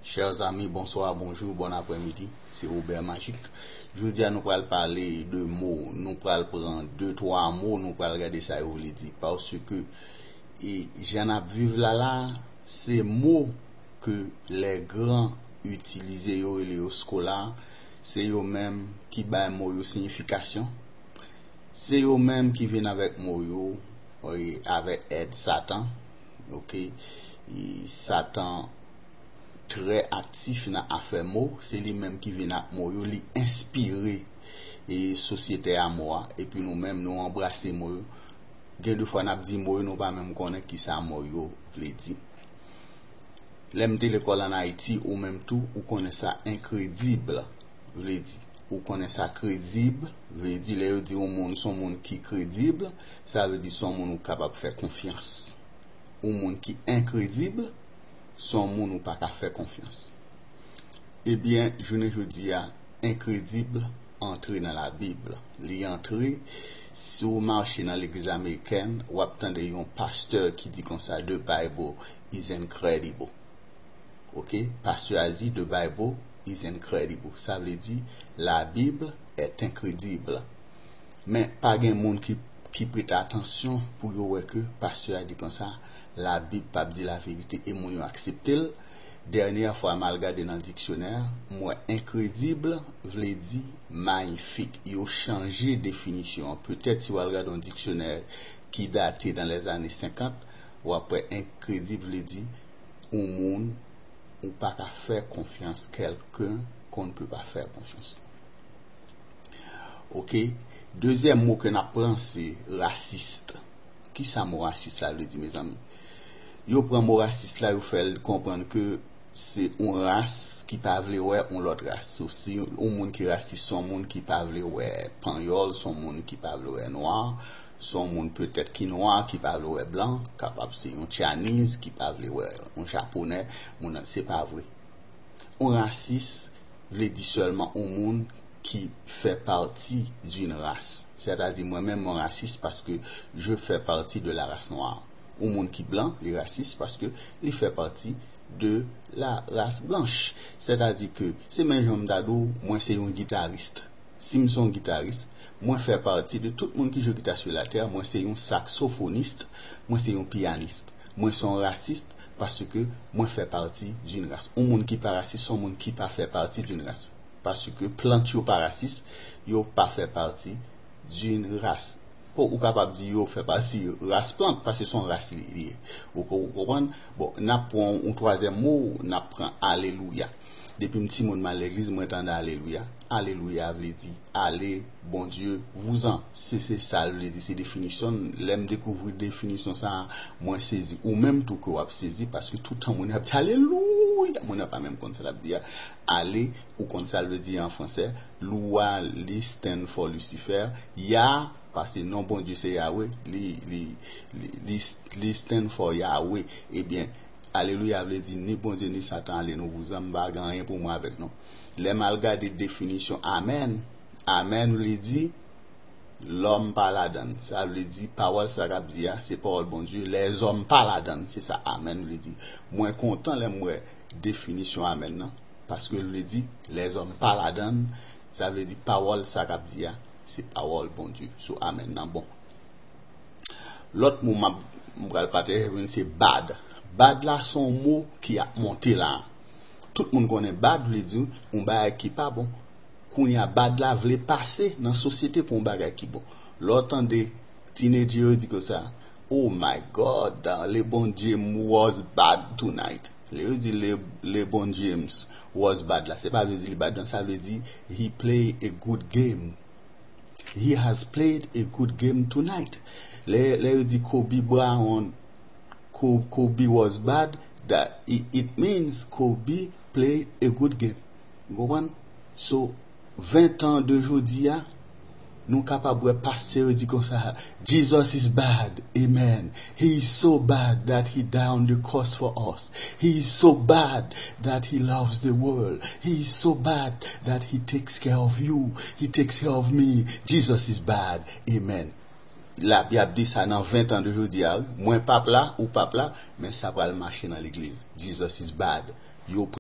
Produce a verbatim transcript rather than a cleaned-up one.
Chers amis, bonsoir, bonjour, bon après-midi. Se Robert Magic. Jodi a nou pral pale de mo, nou pral pran de twa mo, nou pral gade sa yo vle di. Paske e, jan n ap viv la la, se mo ke lè gran itilize, yo rele yo skola, se yo menm ki bay mo yo siyifikasyon. Se yo menm ki vin avèk mo yo, e, avèk èd Satan. Oke? E Satan trè aktif nan afè mo, se li menm ki vin ak mo yo, li enspire e sosyete a mo a, epi nou menm nou anbrase mo yo. Gen de fwa n ap di mo yo, nou pa menm konnen kisa mo yo vle di. Lè m te lekòl ann Ayiti, ou menm tou, ou konnen sa enkredib vle di. Ou konnen sa kredib vle di. Lè yo di yon moun se yon moun ki kredib, sa vle di se yon moun ou kapab fè konfyans. Yon moun ki enkredib, se yon moun ou pa ka fè konfyans. Ebyen, jounen jodi a, enkredib antre nan Labib. Li antre, si w mache nan legliz amerikèn, w ap tande yon pastè ki di konsa, "The Bible is incredible." Oke? Pastè a di, "The Bible is incredible." Sa vle di, Labib est incredible. Men pa gen moun ki, ki prete atansyon pou yo wè ke pastè a di konsa, Labib p ap di laverite e moun yo aksepte l. Dènyè fwa m al gade nan diksyonè, m wè enkredib vle di mayifik. Yo chanje definisyon an. Petèt si w al gade yon diksyonè ki date dans les années cinquante, w ap wè enkredib vle di yon moun ou pa ka fè konfyans, quelqu'un qu'on ne peut pas faire confiance. Oke? Dezyèm mo ke n ap pran se rasis. Kisa mo rasis la vle di, mezanmi? Yo pran mo rasis la, yo fè l konprann ke se yon ras ki pa vle wè yon lòt ras. So, si yon moun ki rasis, se yon moun ki pa vle wè panyòl, se yon moun ki pa vle wè nwa, se yon moun petèt ki nwa, ki pa vle wè blan, kapab se yon Chinese ki pa vle wè yon Japonè, moun nan, se pa vre. Yon rasis vle di sèlman yon moun ki fè pati d'une race. Sètadi, mwen menm, mwen rasis paske je fais partie de la race noire. Yon moun ki blan, li rasis paske li fè pati de la race blanche. Sètadi ke, se menm jan m ta di w, mwen se yon gitaris. Si m se yon gitaris, mwen fè pati de tout moun ki jwe gita sou latè, mwen se yon saksofonis, mwen se yon piyanis. Mwen se yon rasis paske mwen fè pati d'une race. Yon moun ki pa rasis, se yon moun ki pa fè pati d'une race. Paske plant yo pa rasis, yo pa fè pati d'une race. Bon, ou kapab di yo fè pati ras plant, paske se yon ras li, li ye. Ou ko-, ou konprann? Bon, n ap pran yon twazyèm mo, n ap pran alelouya. Depi m timoun m al legliz, mwen tande alelouya. Alelouya vle di ale, Bondye, vouzan. Se, se sa l vle di, se definisyon l. Lè m dekouvri definisyon sa a, mwen sezi. Ou menm tou ke w ap sezi, paske tout tan moun ap di alelouya, moun nan pa menm konn sa l ap di a. Ale, ou konn sa l vle di an fransè, lwa li stand for Lucifer, ya, paske non Bondye se Yahweh, li, li, li, li, li stand for Yahweh. Ebyen, alelouya vle di ni Bondye ni Satan ale, nou vouzan, m pa gen anyen pou mwen avèk nou. Lè m al gade definisyon amèn, amèn vle di lòm pa ladann. Sa vle di pawòl sa k ap di a, se pawòl Bondye, lèzòm pa ladann, se sa amèn vle di. Mwen kontan lè m wè definisyon amèn nan, paske l vle di lèzòm pa ladann, sa vle di pawòl sa k ap di a, se pawòl Bondye. So amèn nan bon. Lòt mo m ap, m pral pataje avè nou se bad. Bad la se yon mo ki ap monte la. Tout moun konnen bad vle di yon bagay ki pa bon. Kounye a bad la vle pase nan sosyete pou yon bagay ki bon. Lè w tande teenager yo di konsa, "Oh my God, LeBron James was bad tonight." Lè yo di Le, LeBron James was bad la, se pa vle di li bad non, sa vle di he play a good game. He has played a good game tonight. Lè, lè yo di Kobe Brown, Ko-, Kobe was bad, that it, it means Kobe played a good game. Ou konprann? So, ven tan de jodi a, nou kapab wè pastè yo di konsa, "Jesus is bad, amen. He is so bad that he down the cross for us. He is so bad that he loves the world. He is so bad that he takes care of you. He takes care of me. Jesus is bad, amen." L ap, y ap di sa nan ven tan de jodi a, wi. Mwen p ap la, ou p ap la, men sa pral mache nan legliz. Jesus is bad. Yo